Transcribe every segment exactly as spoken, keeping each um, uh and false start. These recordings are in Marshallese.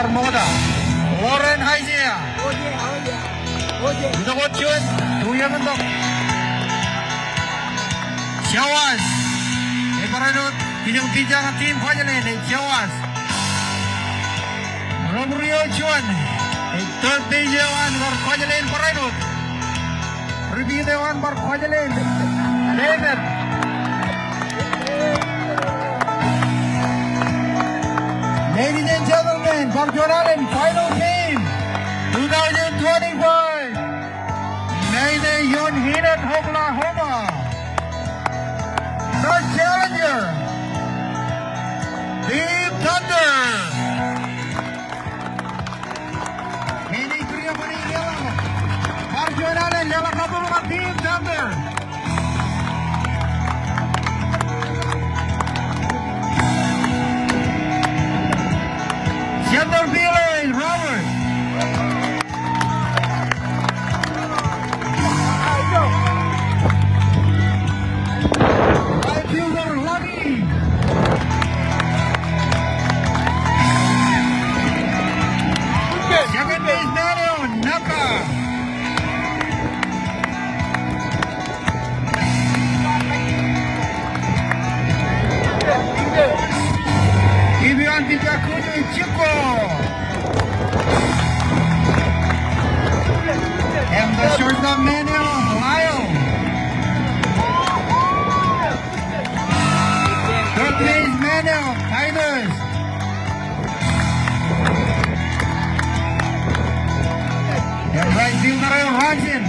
Mokta. Warren Isaiah. Itok wōt juon, tu iien tok. Joas. Ej barāinwōt, kijjien pitcher eo an team Kuwajleen, ej Joas. Ro eo juon, ej third base eo an kar Kuwajleen barāinwōt. Repeat eo an bar Kuwajleen. David. Ladies and gentlemen, bar juon alen, final game, two thousand twenty-five. Ṇe ṇe ioon Enid, Oklahoma. The challenger, Team Thunder. Bar juon alen, leḷọk kabbokbok ñan Team Thunder. Center fielder, Robert. Right fielder, Lucky. Second baseman eo, Naka. Ippān pitcher, Kuju, Jiko. Im the shortstop man eo, Lyle. Third baseman eo, Titus. Im right fielder eo, Hansen.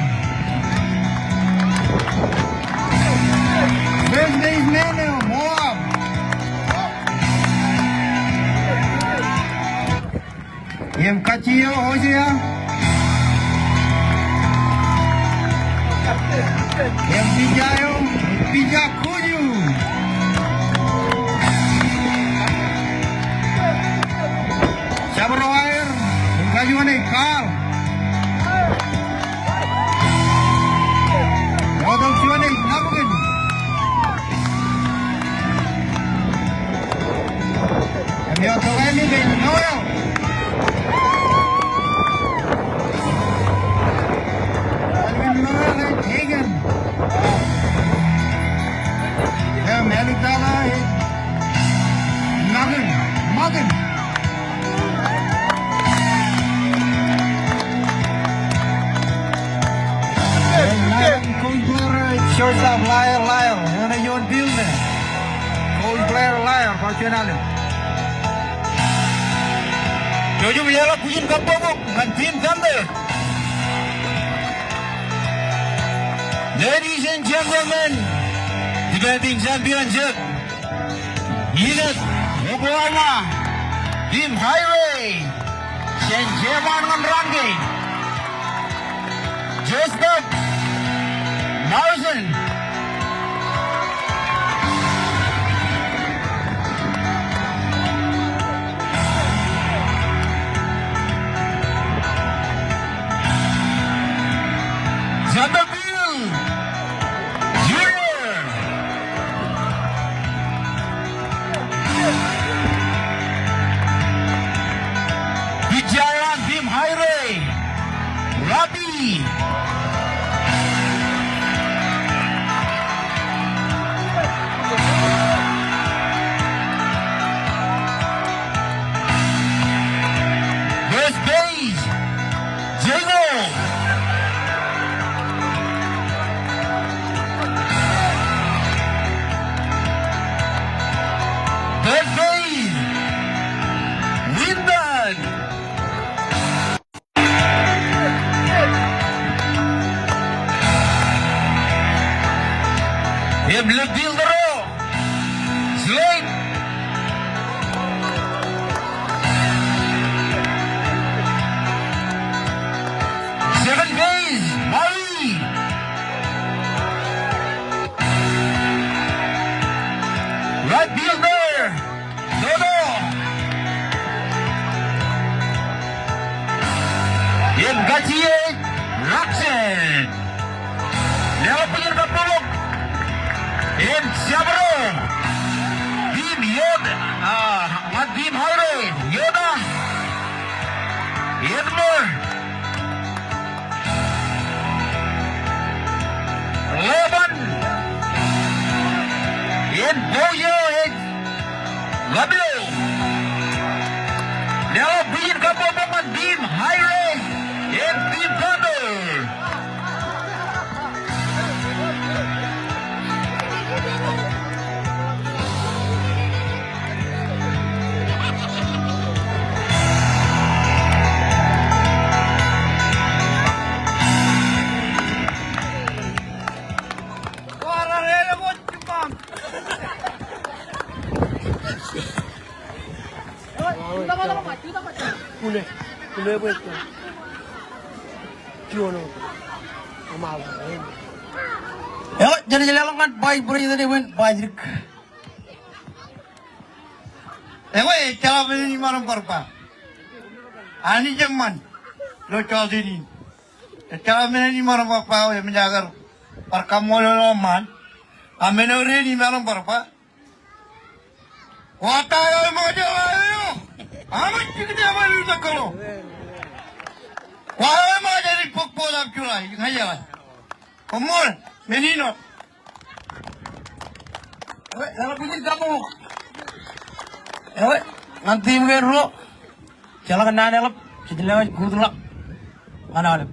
First baseman eo, Moab. Im catcher eo, Hosea. Im pitcher eo, pitcher Kuju. Jabdewōt aer, im kajuon ej Carl. Eo tok juon ej Napukin. Im eo tok āliktata ej Noel. Āliktata ej Hagen. Im āliktata ej Makin. Makin. Coach player, shortstop, Lyle, Lyle. Eñin ioon field ṇe. Coach player, Lyle, bar juon alen. Jouj im leḷọk kujin kabbokbok ñan Team Thunder. Ladies and gentlemen, defending championship, Enid, Oklahoma, Team Highway, jān Japan ñan raan kein, Joseph Marson. Janda Bill Junior. Pitcher eo an Team Highway, Rafi. First base, Jago. Third base, Wyndon. Im left fielder eo, Slade. Second base, Maui. Right fielder, Dodo. Im catcher, Raksen. Leḷọk pitcher kabbokbok. Im jabdewōt. Team Yota, ah, ñan Team Highway, Yota. Edmore. Loban. En Bouyo ej Gabilo. Leḷọk bwijin kabbokbok ñan team High Rise en team Thunder. Eo, jen leḷọk ñan Vice President eṃṃan, Patrick. Ewe, ejjeḷọk men in iṃaan bar ba. Anij eṃṃan ilo jọteen in. Ejjeḷọk men in iṃaan bar ba, eṃōj aō kar bar kaṃṃoolol ṃaan. A men eo rein iṃaan bar ba. Wa ta eo ṃōk jeḷā eo. Aṃ jikū te ṃaan ilo kōḷ. Wa eo ṃōk jeḷā bok bok aṃ jeḷā. Ña jeḷā. Koṃṃool, men in wōt. Ewe, eḷap bwijin kabbokbok. Ewe, ñan team kein ruo. Jeḷā ke naan eḷap, jej lewōj good luck. Ñan aolep.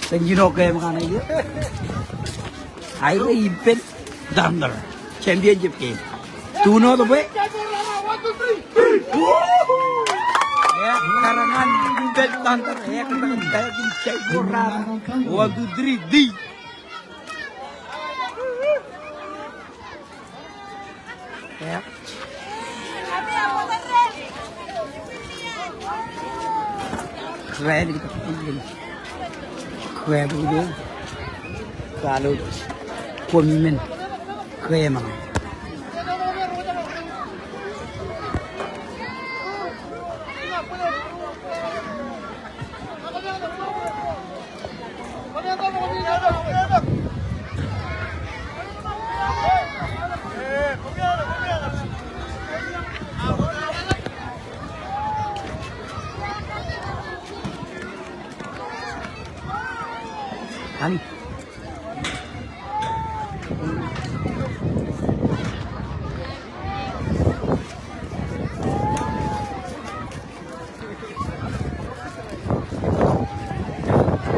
Thank you, no game kaṇe. Aire ippān Thunder. Championship game. Two nothing bwe. Ekar ñan ippān Thunder. Ekar ñan ippān Thunder. One, two, three, D.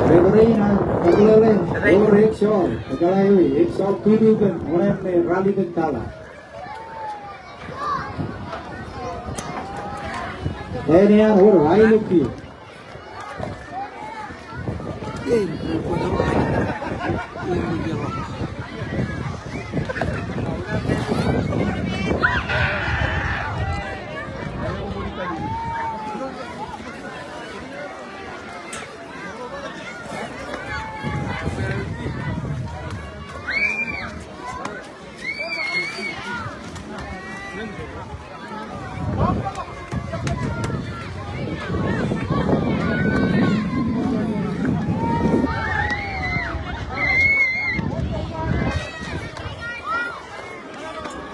Referee ṇe declare over, ekjọọl, ekjọọl tutu ippān oṇāān ṇe Ralitōn Tala. Āne an wōr line of field.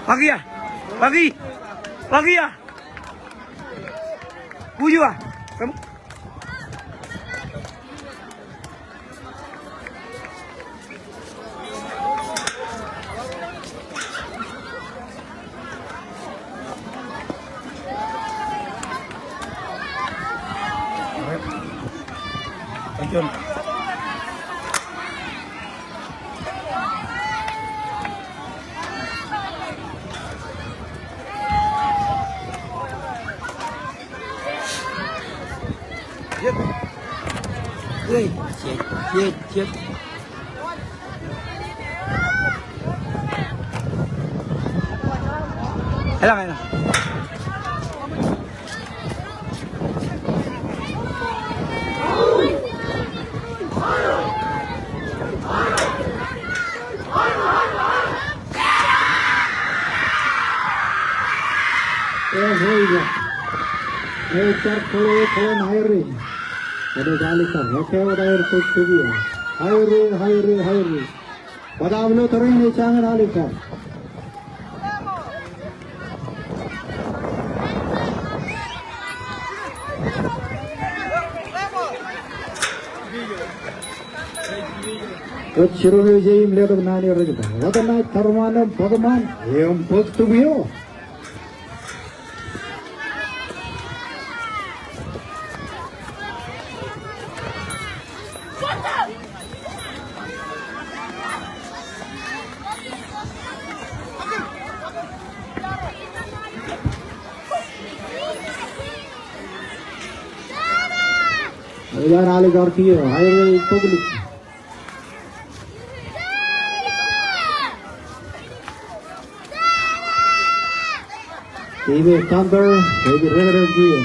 Ḷak ia. Ḷak ia. Ḷak ia. Uju a. Elōñ, elōñ. Ej jar kōḷḷe, kōḷḷe ṇa eo ri. Enaaj alikkar. Ekwe wōt aer tōk tōpio. Aer, aer, aer. Bōtaab ilo tōre in ej jañin alikkar. Wōt jiroñ eo ej im letok naan eo rej ba. Wōt enaaj tōrṃaan im bōkṃaan im bōk tōpio. Ej alikkar kiiō, aer ej toklik. Team eo Thunder ej dekdek kiiō.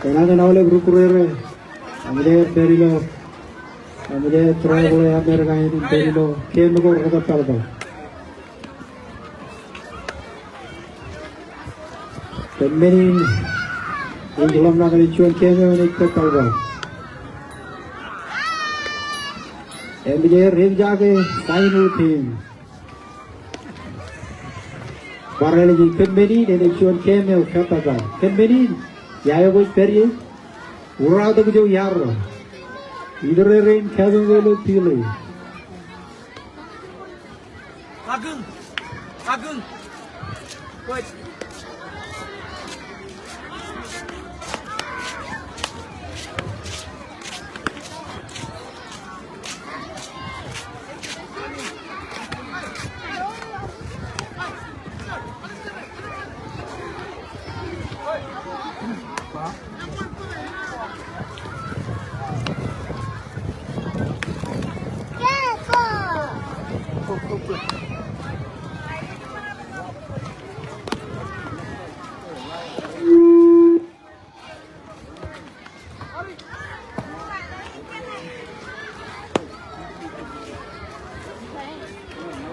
Enañin aolep recruit ro, eṃōj aer pād ilo, eṃōj aer travel e Amerika in im pād ilo game ko rekapalpal. Kōn men in ej ḷōmṇak ñan juon game eo enaaj kōttoḷọk. Eṃōj aer eñjake final team. Bar ālij kōn men in enaaj juon game eo kōttoḷọk. Kōn men in, ia eo kwōj pād ie, uratok ijo iar ro. Iturere in kapin ko ilo tile. Kakōñ. Kakōñ. Kwōj.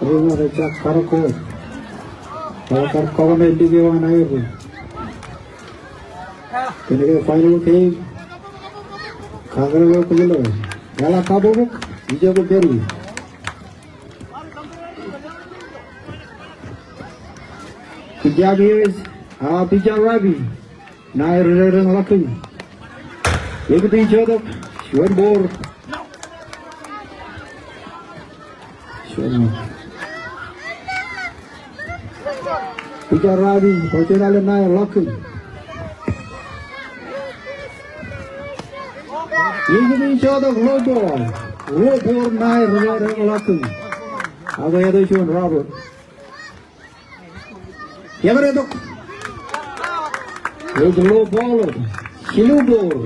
Ri ṃōk ej jab karōk ko. Bar kar kọkme lik eo an aer. Kōnke final game. Kakōḷḷe eo kōjro. Eḷak kabbokbok. Ijo ke pād ie. Good job, Iris. A, pitcher Rabi. Ṇae ri dekdek ḷọk kōn. Ekūti ijotok. Juon ball. Juon ball. Pitcher Rabi, bar juon alen ṇae ḷọk kōn. Ekūti ijotok, low ball. Low ball ṇae ri dekdek ḷọk kōn. Ak eto juon Robert. Ekar etok. Ej low ball. Jilu ball.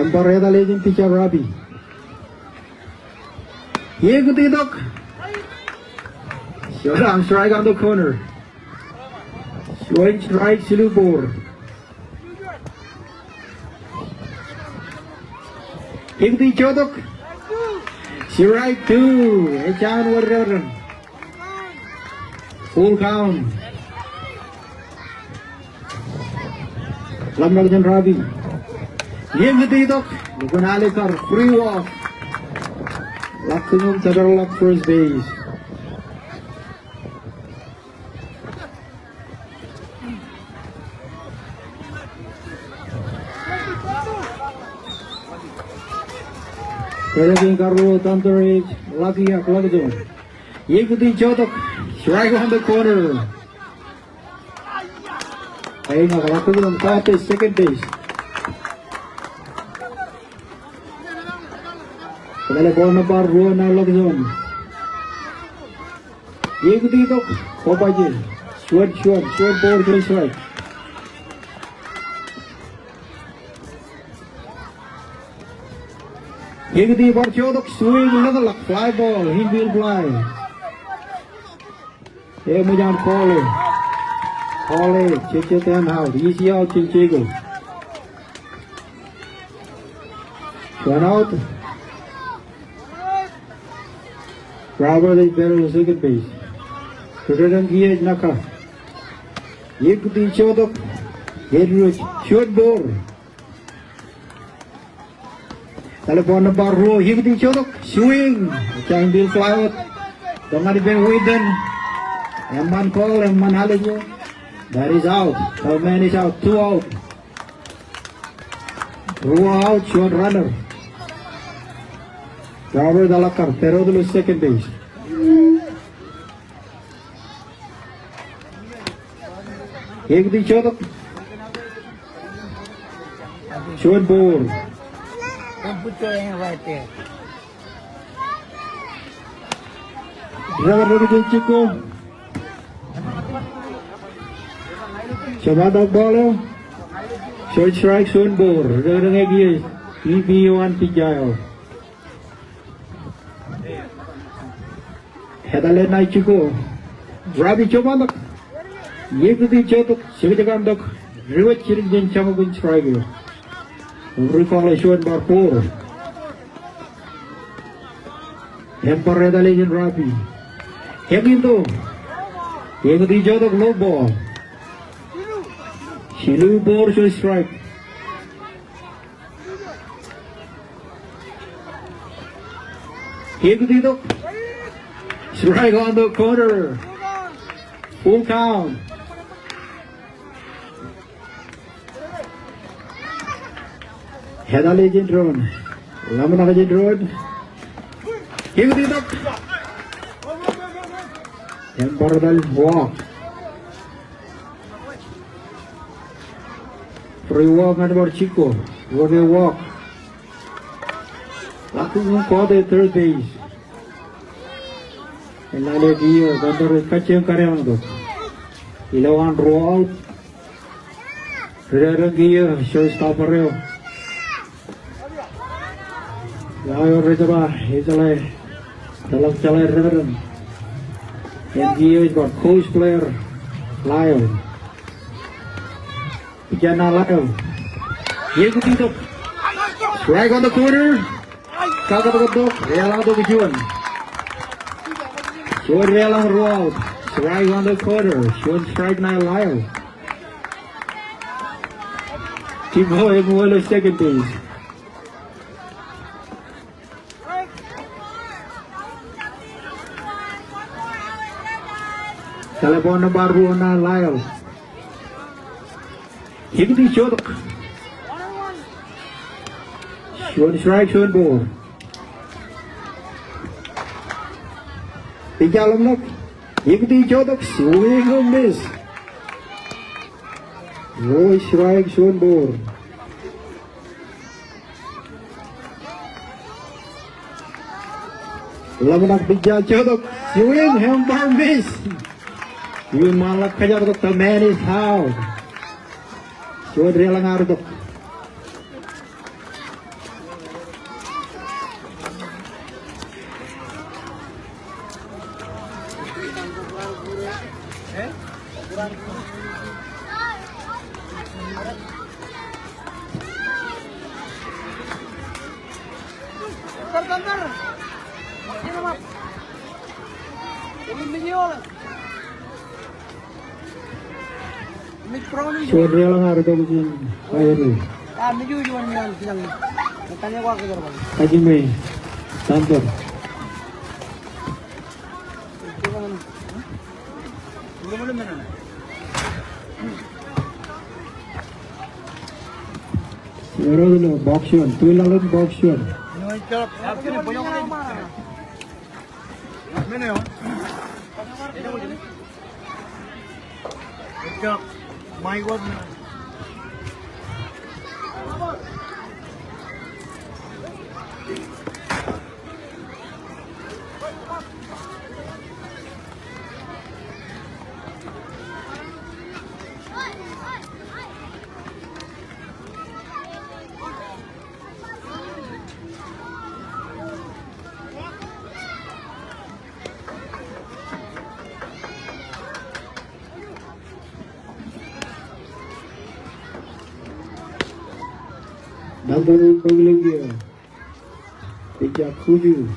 Im bar etal ejin pitcher Rabi. Ekūti tok. Juon arm strike on the corner. Juon strike, jilu ball. Ekūti ijotok. Strike two. Ejjañin wōr dekdek. Full count. Ḷōmṇak jān Rabi. Ekūti itok. Lukkuun alikkar. Free walk. Ḷak kōn im tōpar ḷọk first base. Pād eo kein karuo Thunder ej ḷak iiō ak ḷak zone. Ekūti ijotok. Strike on the corner. Eñin ak ḷak kōn im third base, second base. Kōmeḷeḷe ball number ruo ṇae ḷak zone. Ekūti itok, kobaje. Juon, juon, juon ball, juon strike. Ekūti bar jotok, swing, letok ḷọk, fly ball, infield fly. Eṃōj an call e. Call e, jejjet āinwōt out, easy out jān Jekōb. Run out. Robert ej pād ilo second base. Ri-dān kiiō ej nōkka. Ekūti jotok. Ej diwōj. Juon ball. Etal eo ball nōṃba ruo, ekūti jotok, swing. Ejjañin fly out. Tok ñan ippān Witten. Eṃṃan call, eṃṃan alejo. That is out. The man is out. Two out. Ruo out, juon runner. Robert Alakar, pād wōt ilo second base. Ekūti jotok. Juon ball. Don't put your hand right there. Ri-dān rej jab jikko. Jab tok ball eo. Juon strike, juon ball. Ri-dān ej kiiō. E P O an pitcher eo. Etal eo ṇa jikko. Rapi joñan tok. Ekūti jotok, jekjek an tok. Diwōj jidik jān jañin strike eo. Ri-call eo juon bar ball. Im bar etal eo jān Rapi. Im into. Ekūti jotok, low ball. Jilu ball, juon strike. Ekūti tok. Strike on the corner. Full count. Etal eo jān doon. Ḷōmṇak jān doon. Ekūti tok. Im bar etal walk. Three walk ñan bar jikko. Walk e walk. Ḷak uññū kọọte third base. Eḷaññe kiiō, batter ej kajjioñ kadeañ tok. Ilowaan ruo out. Ri-dān kiiō, shortstop eo. Lyle rej ba, ejeḷā, tōmak jeḷā ri-dān. Im kiiō ej bar coach player, Lyle. Pitcher ṇe Lyle. Ekūti tok. Strike on the corner. Kakatok tok. Deḷọñ tok juon. Juon deḷọñ, ruo out. Strike on the corner. Juon strike ṇe Lyle. Jikko eṃōj ilo second base. Etal eo ball nōṃba ruo ṇe Lyle. Ekūti jotok. Juon strike, juon ball. Pitcher ḷōmṇak. Ekūti jotok, swing and miss. Ruo strike, juon ball. Ḷōmṇak pitcher jotok, swing im bar miss. Iuṃwin ḷak kōjatdikdik, the man is out. Juon deḷọñ ad tok. Juon deḷọñ ad tok jān Coyote. Kajime Thunder. Ewōr ilo box juon, tuilaḷ in box juon. Nōṃba eo ej bōk ilo kiiō. Jakuju.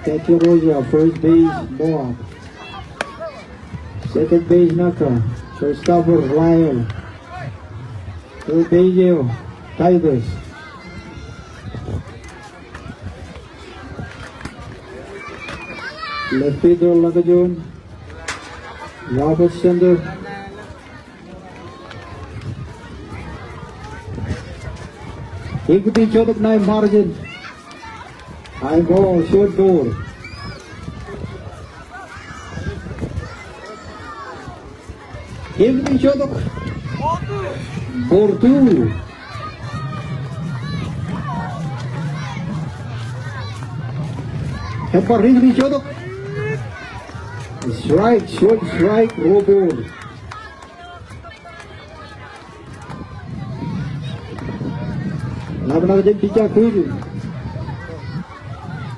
Catcher Roja, first base, Moab. Second base, Naka. Shortstop, Lyle. Third base eo, Titus. Left fielder Lakajoon. Robert center. Ekiti jotok ṇae margin. High ball, short ball. Ekiti jotok. Ball two. Ebar ekiti jotok. Strike, short strike, ruo ball. Ḷapḷọk jān pitcher Kuju.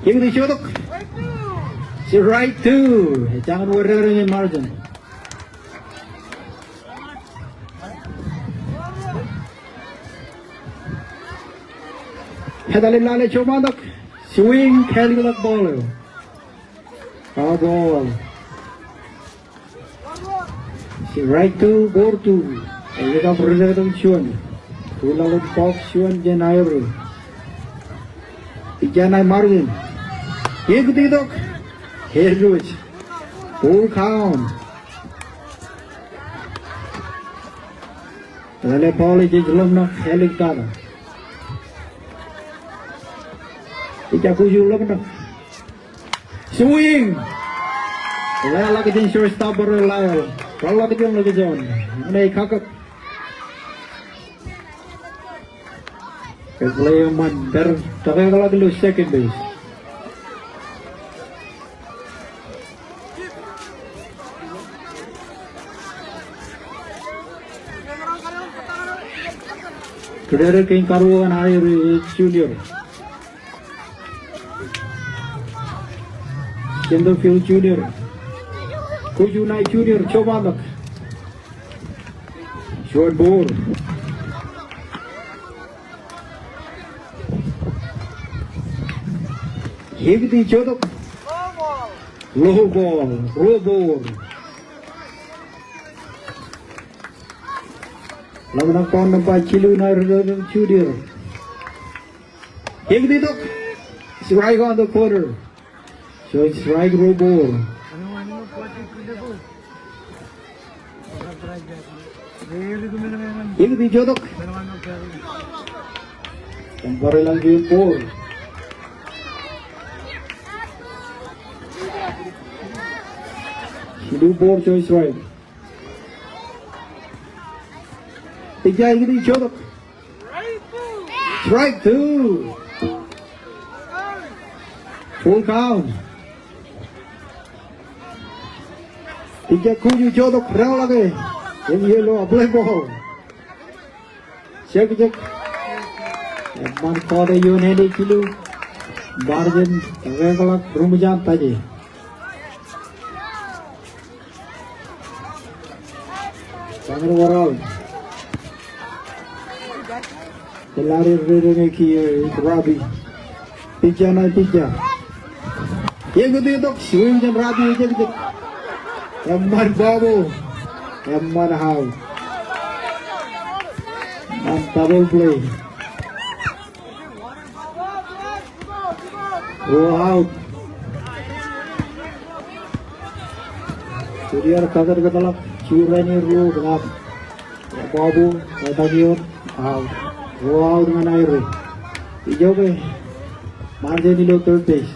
Ekiti jotok. Strike two. Ejañin wōr dōdōñ in margin. Etale lale joṃaanḷọk. Swing, kāālōt ball. Foul ball. Strike two, ball two. Ej kab ri-dōdōñ juon. Ruo ḷọk box juon jān Airu. Pitcher ṇae margin. Ekiti tok. Eruj. Full count. Etale ball ej ḷōmṇak, āliktata. Pitcher Kuju ḷōmṇak. Swing. Leḷọk jān shortstop ro Lyle. Rōḷọk jān Lakajoon. Ñan e kakōk. Ke play eṃṃan, bar tōkeḷọk ilo second base. Kūrere kein karuo ñan Airu, junior. Center field junior. Kuju ṇae junior, joṃaanḷọk. Short ball. Ekiti jotok. Low ball. Ruo ball. Ḷōmṇak ball number jilu ṇae ri-dōdōñ junior. Ekiti tok. Strike on the corner. So it's strike, ruo ball. Ekiti jotok. Ebar ḷak juon ball. Jilu ball, so strike. Pitcher ekiti jotok. Strike two. Full count. Pitcher Kuju jotok, rōḷọk e. Im yellow, play ball. Jekjek. Eṃṃan kọọte ioon āne jilu. Margin, tōkeḷọk, ruṃwij an taje. Runners were out. Eḷap ri-dōdōñ e kiiō, Rabi. Pitcher ṇae pitcher. Ekiti tok, swing jān Rabi, ejekjek. Eṃṃan bobble. Eṃṃan out. Eṃṃan double play. Ruo out. Junior kōtōtkōtḷọk, junior ruo kōtōtkōt. Bobble, etak ioon, out. Ruo out ñan Airu. Ijoke, margin ilo third base.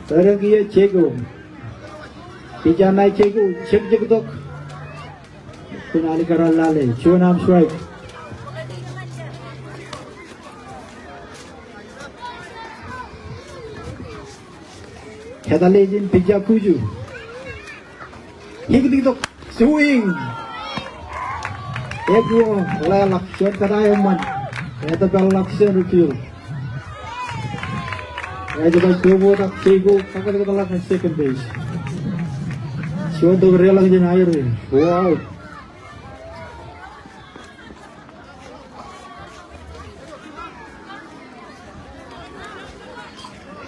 Tōre kiiō Jeko. Pitcher ṇae Jeko, jekjek tok. Kōn alikkar lale, juon arm strike. Etale jān pitcher Kuju. Ekiti tok, swing. Ej ruo, leḷọk, juon kōtaan eṃṃan. Etōpar ḷọk center field. Ej ba juon ball ak Jake, kakōtkōt ḷọk ilo second base. Juon tok deḷọñ jān aer, ruo out.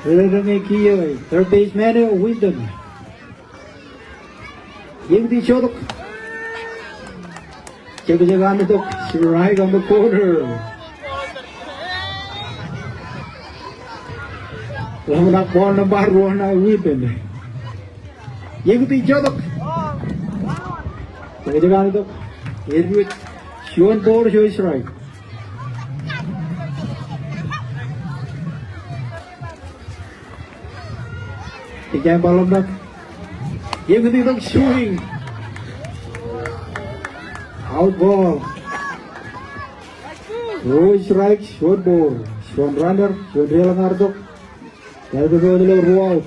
Deḷọñ e kiiō, third baseman eo Winton. Iiō, ej jutak. Jekjek an tok, strike on the corner. Ḷōmṇak ball number one ṇe Winton. Iiō, ej jutak. Jekjek an tok. Ej juon ball, juon strike. Ej juon ball, ḷōmṇak. Iiō, ej jutak, swing. Out ball. Ruo strike, juon ball. Juon runner, juon deḷọñ an tok. Ej juon ball, ruo out.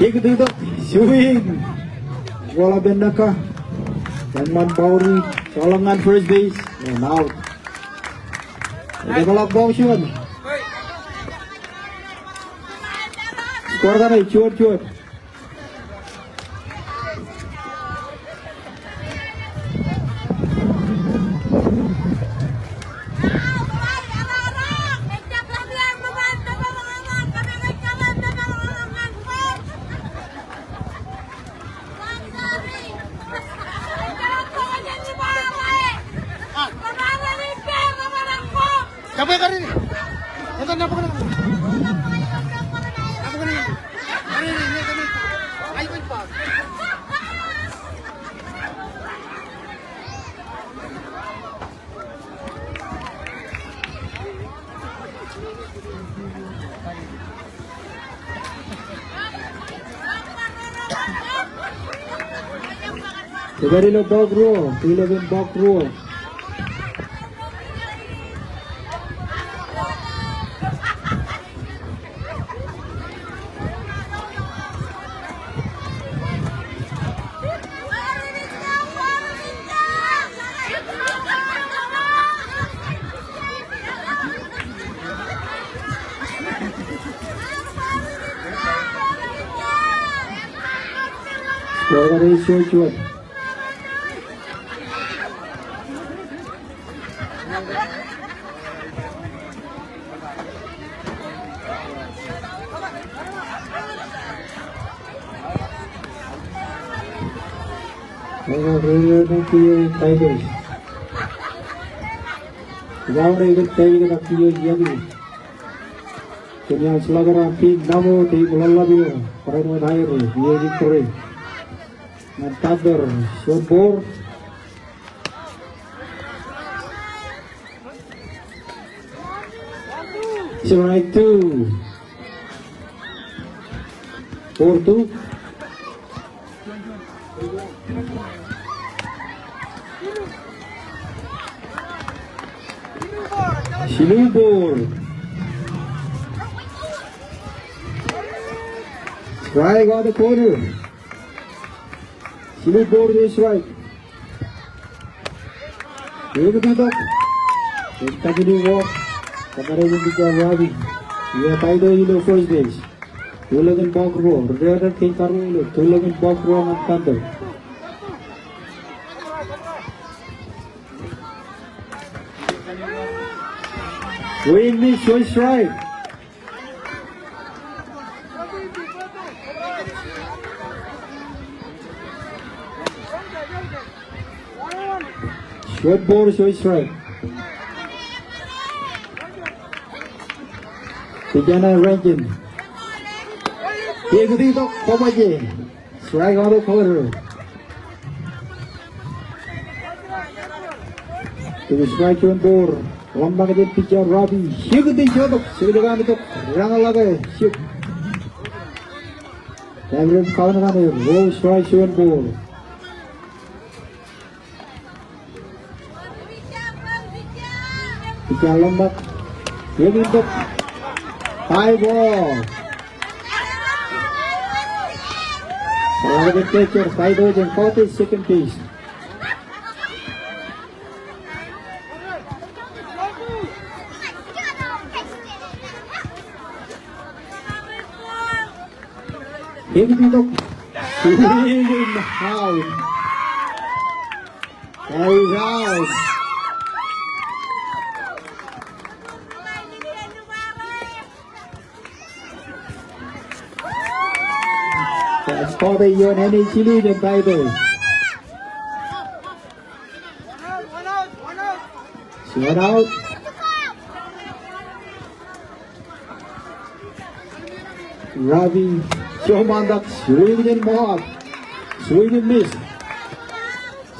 Ej jutak, swing. Ball eo ej nōkka. Eṃṃan boundary, joḷọk ñan first base, and out. Ej ḷak ball juon. Score kaṇe juon juon. Jab ekarin. Etan, nabōk ṇe. Nabōk ṇe. Ekarin, ekarin. Aiban pa. Jekdọọn ilo bọk ruo, tulọk in bọk ruo. Score kaṇe juon juon. Ej ri ri ri ri Tigers. Ej ri ri ri Tigers ak Tigers iiō. Kōn iaan slugger an team Namo, team ḷōḷḷap eo, barāinwōt aer, iiō ej kūr. Ñan Thunder, juon ball. Strike two. Ball two. Jilu ball. Strike on the corner. Jilu ball, strike. Ej jutak. Ej kajin eo. Kōmare eo pitcher Robbie. Iiō ball eo ilo first base. Tulọk in bọk ruo. Ri ri ri kōn karuo ilo. Tulọk in bọk ruo ñan Thunder. Swing miss, juon strike. Juon ball, juon strike. Pitcher ṇe Ranjin. Ej jutak, koṃ aje. Strike on the corner. Ej strike juon ball. Ḷōmṇak jān pitcher Robbie. Ej jutak, jekjek an tok. Reḷḷap e, jab. Ej ri kaun kaṇe, ruo strike juon ball. Pitcher ḷōmṇak. Ej jutak. Fly ball. Ḷak e pitcher, fly ball jān first base, second base. Eñin itok. Swing out. That is out. That's called a N H L in title. Juon out. Rabi joñan tok, swing in, moab. Swing in, miss.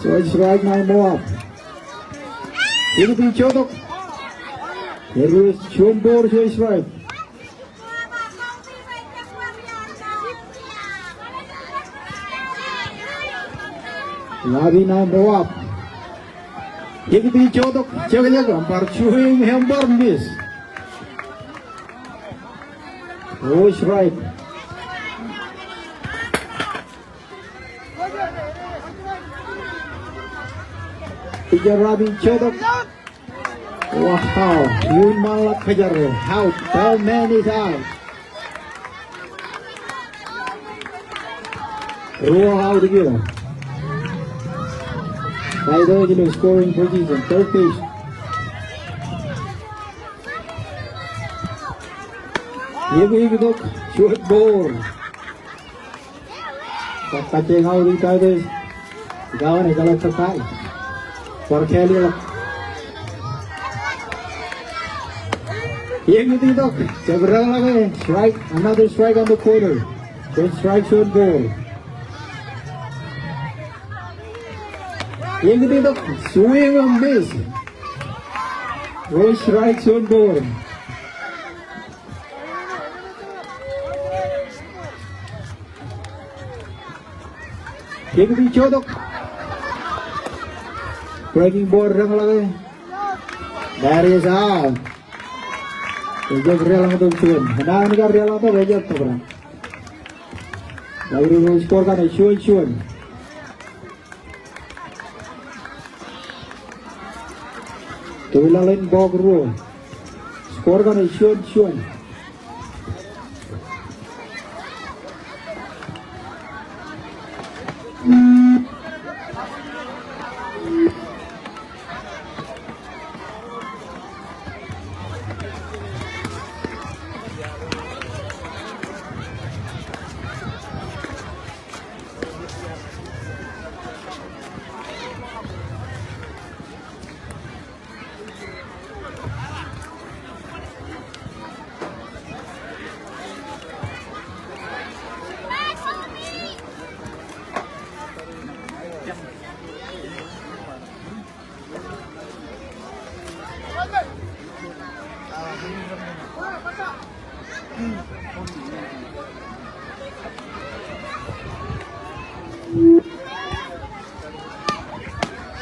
So strike ṇae, moab. Eñin itok. There is juon ball, juon strike. Rabi ṇae, moab. Eñin itok, jekjek, umpire swing, umpire miss. Ruo strike. Pitcher Rabi itok. Wow, iuun ṃaanḷọk kōjaro. Out, the man is out. Ruo out kiiō. Right there in the scoring position, third base. Eñin itok, juon ball. Kajjioñ out in title. Ikawan ejeḷā kōttar. Bar kāālōt. Eñin itok. Jab reḷọk e. Strike. Another strike on the corner. Juon strike, juon ball. Eñin itok. Swing and miss. Ruo strike, juon ball. Eñin itok. Breaking ball, reḷọk e. That is out. Ejjab deḷọñ tok juon. Enañin kar deḷọñ tok, ejjab tōprak. Bar ruo, score kaṇe juon juon. Tōprak in bọọk ruo. Score kaṇe juon juon.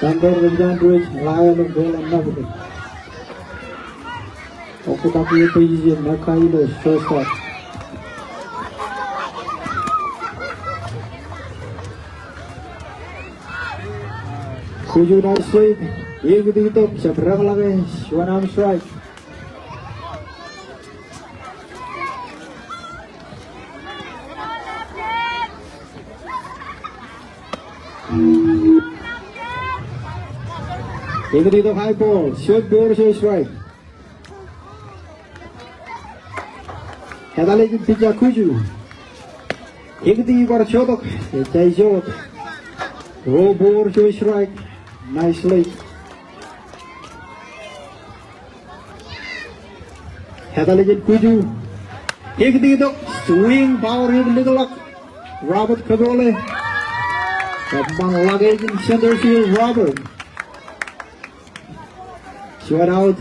Sandor Remjan Ruej, Lion of Belan Nabukun. Oktak ippān position, Mekka Ilos, shortstop. Kuju ṇa strike, eñin itok, jab reḷọk e, juon arm strike. Eñin itok, high ball, juon ball, juon strike. Etal ijin pitcher Kuju. Eñin ibar jotok, ejja ijot. Ruo ball, juon strike. Nice lead. Etal ijin Kuju. Eñin itok, swing, power hit, likḷọk Robert Kabole. Eṃṃan ḷọk ijin center field Robert. Juon out.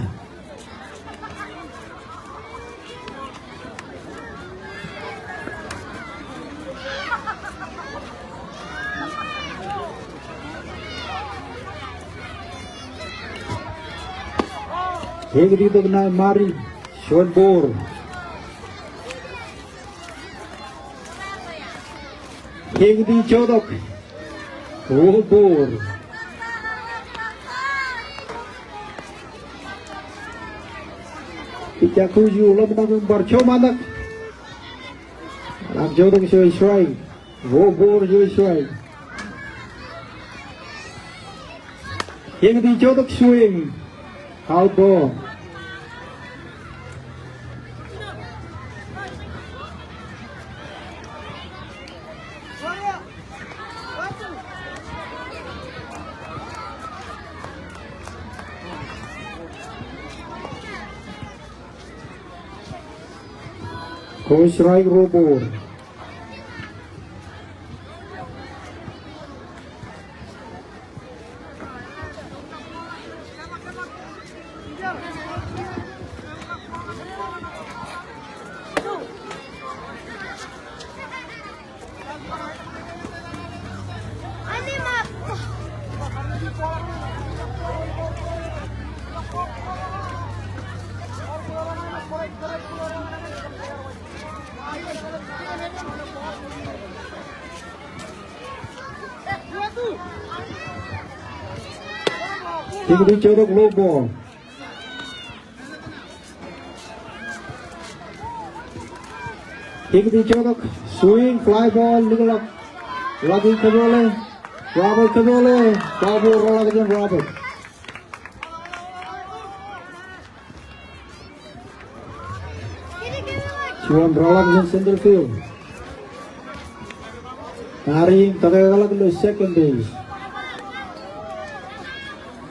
Eñin itok ṇae Mari, juon ball. Eñin ijotok. Ruo ball. Pitcher Kuju ḷōmṇak im bar joṃaantak. Jotok juon strike. Ruo ball juon strike. Ekiti jotok swing. Out ball. Ko strike ruo ball. Ekiti jotok low ball. Ekiti jotok, swing, fly ball, likḷọk. Lucky Kōpole, Robert Kōpole, foul ball rōḷọk jān Robert. Juon rōḷọk jān center field. Mari im tōkeḷọk ilo second base.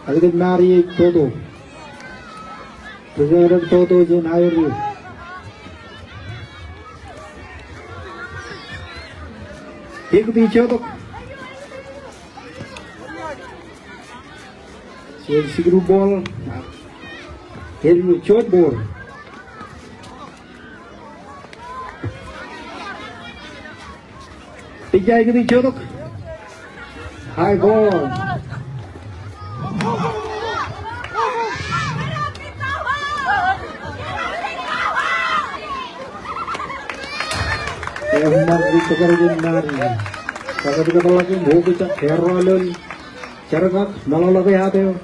Ālikin Mari ej toto. Ri-dākdāk toto jān aer eo. Ekiti jotok. Juon sikru ball. Ālikin juon ball. Pija ekiti jotok. High ball. Eṃṃan ri-tōkar jān Mari. Kakōtkōtḷọk im okjak error ilo jerkak, meḷọkḷọk e ate eo.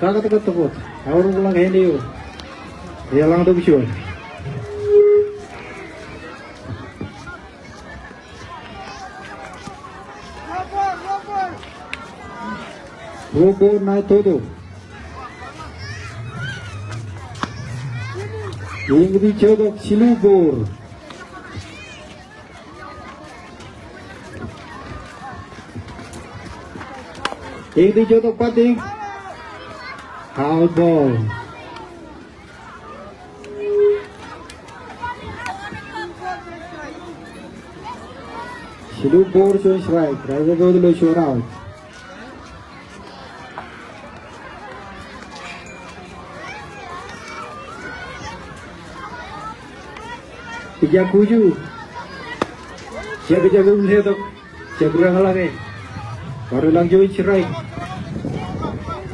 Kakōtkōt tok wōt. Eor ḷọk āne eo. Eḷaññe tok juon. Ruo ball ṇae toto. Ekiti jotok, jilu ball. Ekiti jotok, batting. Out ball. Jilu ball juon strike, raelep wōt ilo juon out. Pija kuju. Jab, jab im letok. Jab reḷọk e. Bar ilañ juon strike.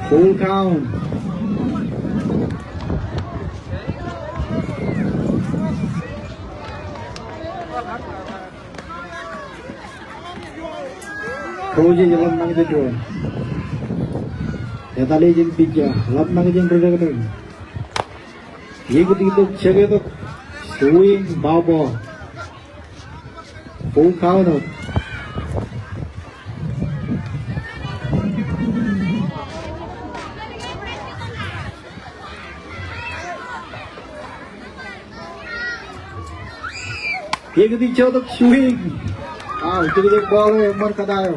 Full count. Coach ej ḷōmṇak jān doon. Etale jān pija, ḷōmṇak jān ri-dākdāk. Ekiti tok, jab tok. Swing, foul ball. Full count out. Ekiti jotok, swing. Wow, jekjek ball eo, eṃṃan kōtā eo.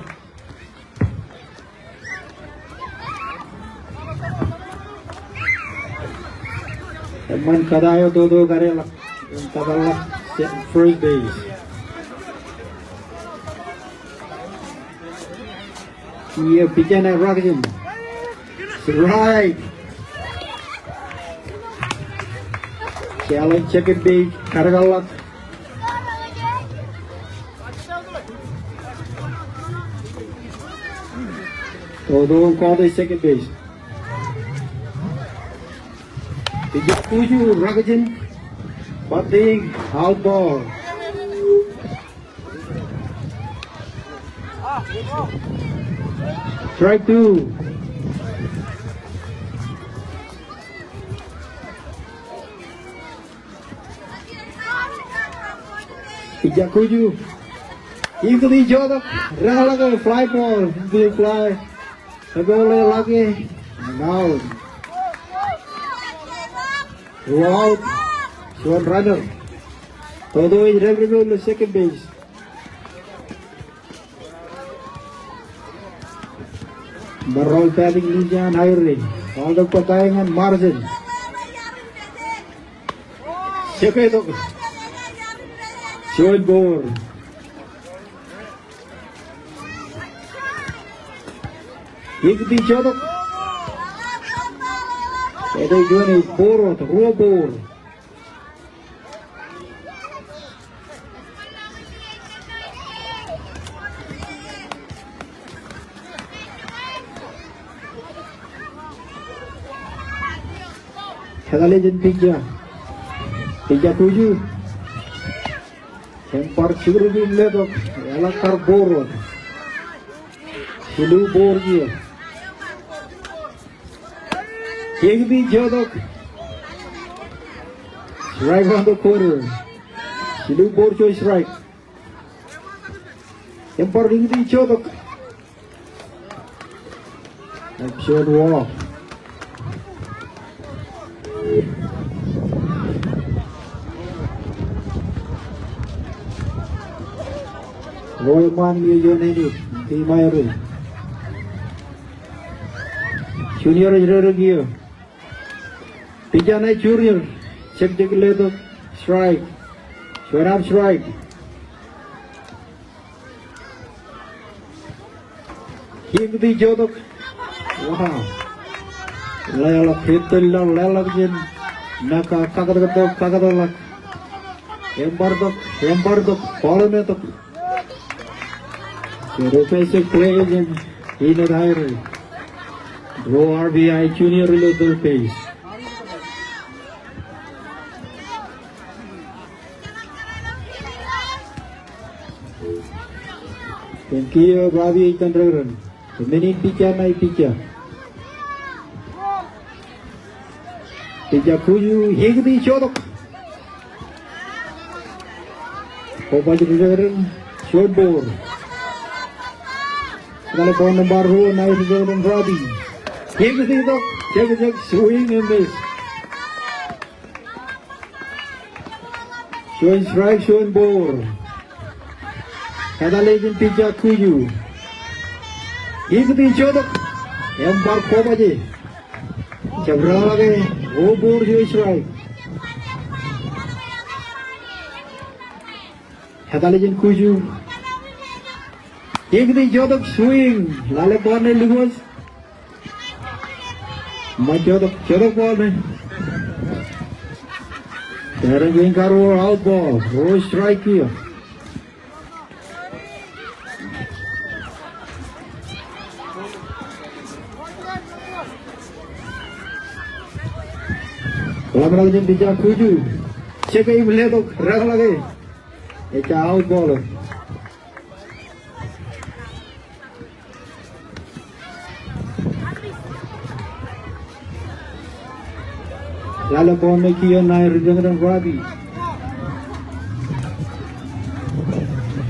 Eṃṃan kōtā eo, toto kadeḷọk. Im kōtḷọk first base. Kiiō pija ṇe rej rōkin. Strike. Challenge second base, kadeḷọk. Toto kọọte second base. Pija kuju, rōkin. Batting, out ball. Strike two. Pitcher Kuju. Ikūti jotok, deḷọñḷọk e, fly ball, ikūti fly. Kōpeḷḷọk e, and out. Two out. Juon runner. Toto ej dāpdep ilo second base. Bar roll batting Lisa Nairi. Ball tok bōtae ñan Martin. Jektok. Juon ball. Ikūti jotok. Ej juon ball, ruo ball. Etal ijin pitcher. Pitcher Kuju. Im bar jikūr im letok. Eḷak kar ball. Jilu ball kiiō. Ikūti jotok. Strike on the quarter. Jilu ball juon strike. Im bar ikūti jotok. Im juon walk. Ro eṃṃaan im ioon āinwōt team Iowa. Junior ej dōdōk kiiō. Pitcher ṇe Junior, jekjek letok, strike. Juon arm strike. Ikūti jotok. Wow. Leḷọk, hit tōl ḷọk, leḷọk jān. Ṇa ka, kakōtkōt tok, kakōtḷọk. Im bar tok, im bar tok, ball eṃṃan tok. Juon offensive play jān Enoch Airi. Ruo R B I Junior ilo third base. Im kiiō Robbie ej tōn dekdōn. Im men in pitcher ṇe ej pitcher. Pitcher Kuju, ikūti jotok. Kobaj ri dekdōn, juon ball. Etal ball nōṃba ruo, ṇa ri dekdōn Robbie. Ikūti tok, jekjek, swing and miss. Juon strike, juon ball. Etal ijin pitcher Kuju. Ikūti jotok. Im bar kobaje. Jab deḷọñḷọk e, ruo ball juon strike. Etal ijin Kuju. Ikūti jotok, swing. Lale ball ṇe likūt. Ṃōj jotok, jotok ball ṇe. Pād im karuo, out ball, ruo strike kiiō. Ḷōmṇak jān pitcher Kuju. Jeke im letok, deḷọñḷọk e. Ejja, out ball. Lale ball ṇe kiiō ṇa ri dekdōn Robbie.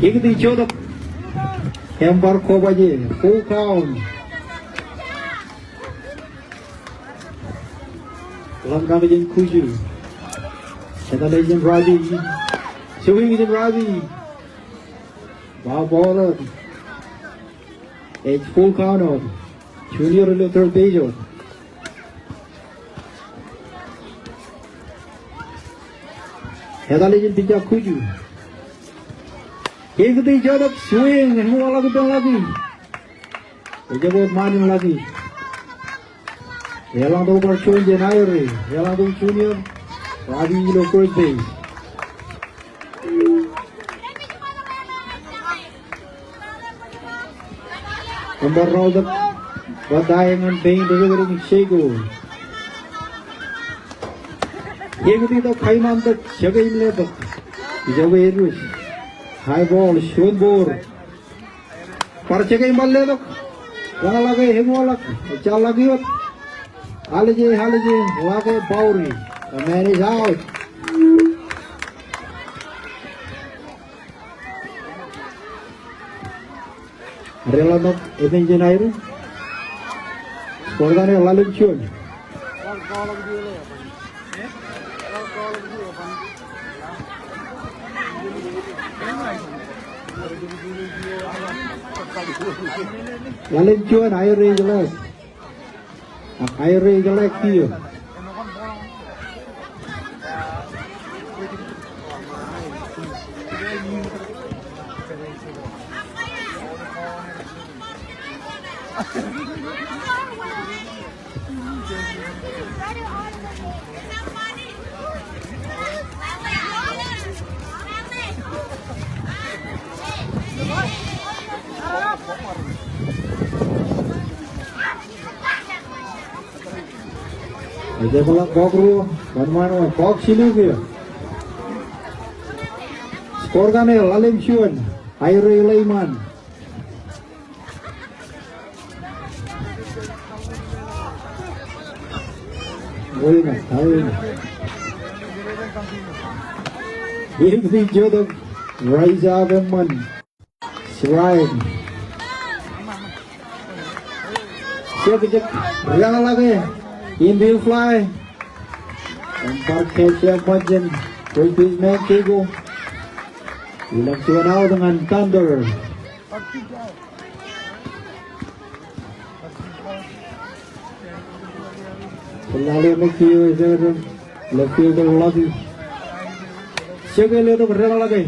Ikūti jotok. Im bar kobaje. Full count. Ḷōmṇak jān Kuju. Etal jān Robbie. Swing jān Robbie. Ba ball wōt. Ej full count wōt. Junior ilo third base wōt. Etal jān pitcher Kuju. Ikūti jotok, swing, eṃool ḷọk ippān ḷọk. Ejjab wōt ṃaan in ḷọk. Eḷaññe bar juon jān Airi, eḷaññe Junior, Robbie ilo first base. Im bar roll tok, bōtae ñan Payne Rūkūtōk im Seiko. Ikūti tok, kaimaṃ tok, jeke im letok. Ijoko edwis. High ball, juon ball. Bar jeke im bar letok. Leḷọk e, eṃool ḷọk. Ejja ḷọk wōt. Alije, alije, ḷọk e, boundary. The man is out. Deḷọñ tok eṃōj jān aer. Score kaṇe ḷalem juon. Ḷalem juon, aer ej last. Ak aer ej last kiiō. Ej jeṃḷọk bọọk ruo, wōnṃaan wōt, bọọk jilu kiiō. Score kaṇe ḷalem juon, aer ej ḷōṃaan. Wōnṃaan, wōnṃaan. Eñin ej jotok, rise up eṃṃan. Strike. Jekjek, deḷọñḷọke, infield fly. Im bar catch eṃṃan jān first baseman Keiko. Ilọk juon out ñan Thunder. Lale ṃōk kiiō ej left fielder Lucky. Jekjek letok deḷọñḷọke.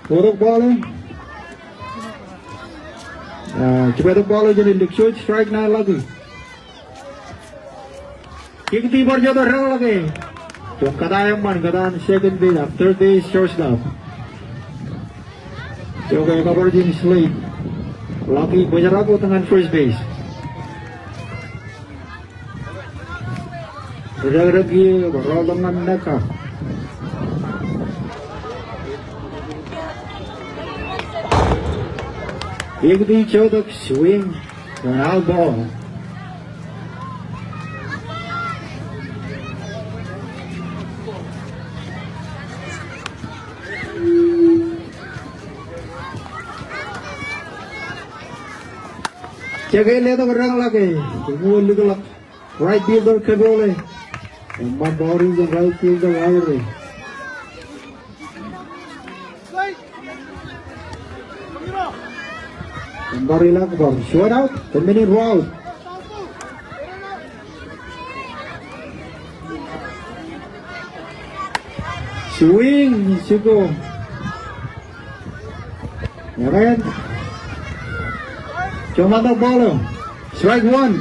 Otok ball in. Ah, jibwe tok ball in jān lik, short strike ṇe Lucky. Kick eo bar jota deḷọñḷọke. Juon kōtaan eṃṃan, kōtaan second base ak third base shortstop. Jokwe cover jān slate. Lucky bōjrak wōt ñan first base. Ri-dākdāk kiiō, bar rooltok ñan Mekka. Ekiti jotok, swing, foul ball. Jekwe letok deḷọñḷọke, eñin eo likḷọk. Right fielder Kebole. Eṃṃan boundary jān right fielder Aire. Im bar ilọk bar juon out, kōmān in ruo out. Swing, jiko. Ñe ren. Juṃantak ball eo. Strike one.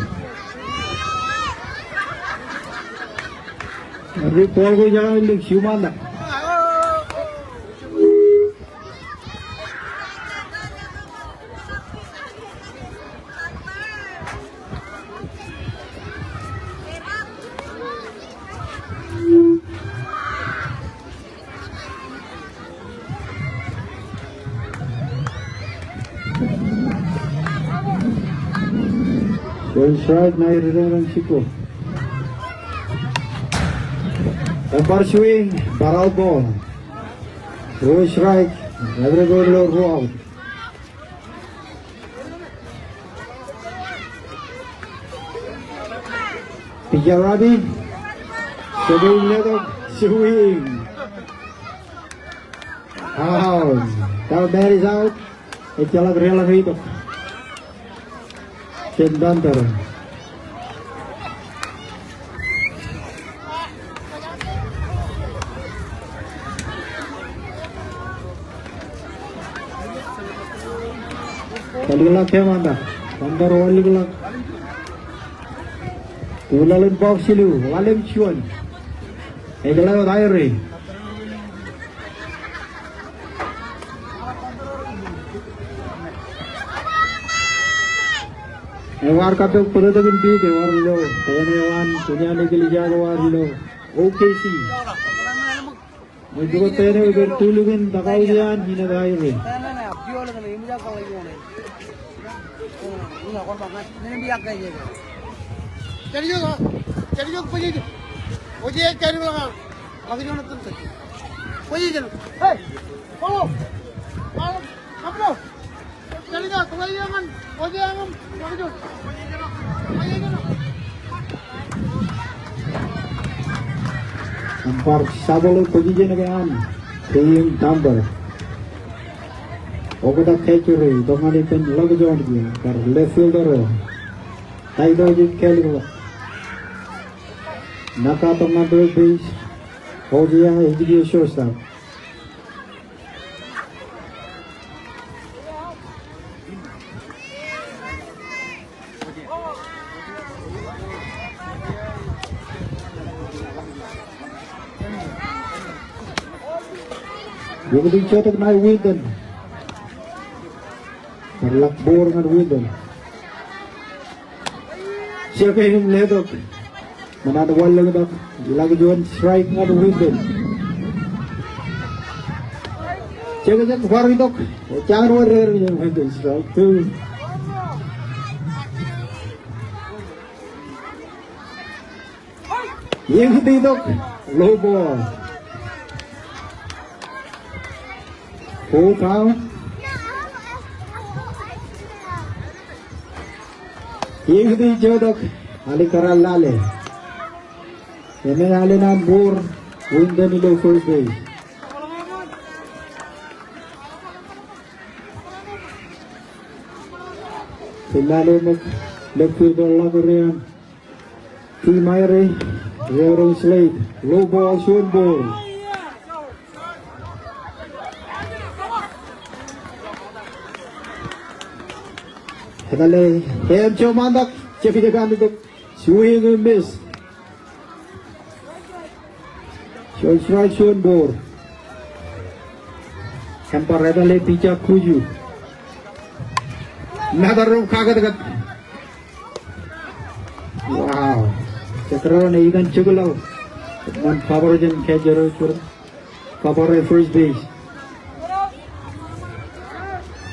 Ri ball ko ej ālik juṃantak. Juon strike ṇa ri-dākdāk jiko. Im bar swing, bar out ball. Ruo strike, ri-dākdāk ilo ruo out. Pitcher Robbie. Swing letok. Swing. Out. Third man is out. Ejjeḷọk deḷọñ eo itok jān Thunder. Elikḷọk kōṃṃan ta. Thunder elikḷọk. Uḷaḷ in box jilu, ḷalem juon. Ej ḷeo Aire. Ewōr kappok bōtōktōkin pit, ewōr ilo, kōn eo an, kōn eo an ej kile ijjab ewōr ilo O K C. Ej bōk tōl eo ej pād tulukun takauje an, inaaj Aire. Im bar shuffle position eo an team Tamper. Oktak catcher eo, itok ñan ippān Lake John kiiō, kar left fielder eo. Taito ej kālọk. Nōkta tok ñan third base. Ojia ej kiiō shortstop. Iuñū ij jotok ṇae Winton. Bar lak ball ñan Winton. Jekdọọn im letok. Ṃōṇōṇō, wanlōñtak. Ilọk juon strike ñan Winton. Jekjek, bar itok. Jañin wōt er Winton, strike two. Iuñū ij jotok. Low ball. Full count. Iuñū ij jotok. Ālikkar an lale. Eṃṃan alen an ball. Winton ilo first base. Ej lale ṃōk left fielder ḷọk eo an Team Air, Reverend Slade, low ball, juon ball. Etale, eṃ joṃ an tok, jab ijekaṇ tok, swing and miss. Juon strike, juon ball. Eṃ bar etale pitcher Kuju. Another round, kakōtkōt. Wow. Jekdọọn ej itan jokḷọk. Ṃōn Pabor jān catcher eo, Pabor eo first base.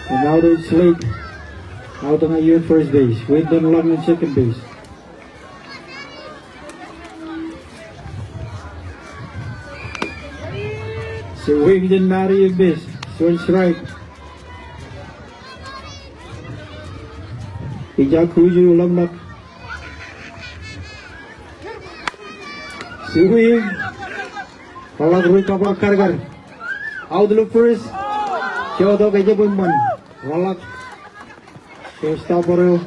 And out eo Slade. Out ñan iien first base. Winton ḷọk ñan second base. Swing jān Mari im miss. Juon strike. Pitcher Kuju ḷōmṇak. Swing. Rōḷọk ri Pabor karkar. Out ilo first. Jotok ejjab eṃṃan. Rōḷọk. Shortstop eo.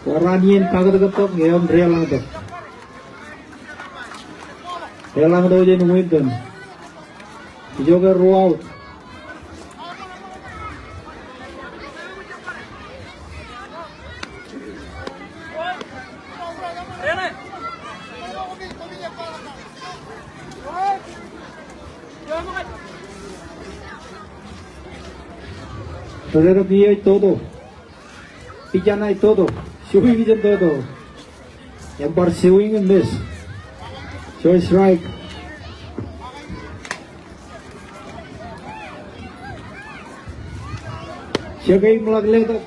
Bar an iien kakōtkōt tok, eṃ deḷọñtok. Deḷọñtok jān Winton. Ijoke ruo out. Ri-rerep iiō ej toto. Pitcher ṇe ej toto. Swing jān toto. Eṃ bar swing and miss. Juon strike. Jekdọọn im ḷak letok.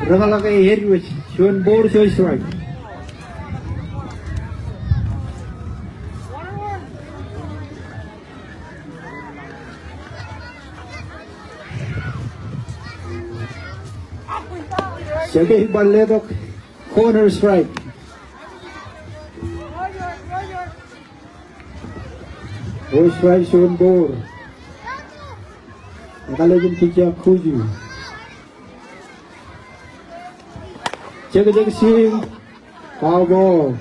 Rōñḷọk e ej wōj. Juon ball, juon strike. Jekdọọn im bar letok. Corner strike. Ruo strike, juon ball. Ekale jān pitcher Kuju. Jekjek swing. Foul ball.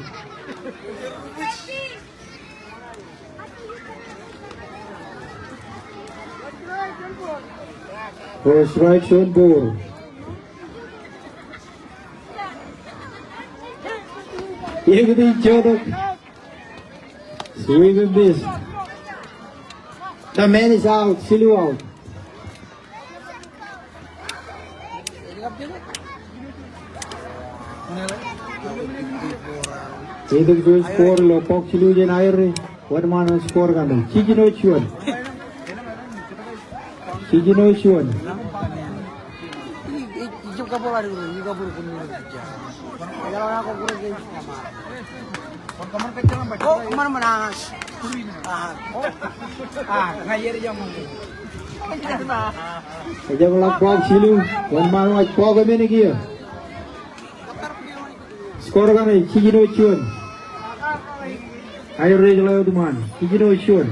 Ruo strike, juon ball. Iuñū ij jotok. Swing and miss. The man is out, jilu out. Itok juon score ilo box jilu jān Air. Wōnṃaan an score kaṇ? Jiljino juon. Jiljino juon. Ejjeḷọk bọọk jilu, wōnṃaanḷọk bọọk emān kiiō. Score kaṇe jiljino juon. Airejḷọk wōt ṃaan, jiljino juon.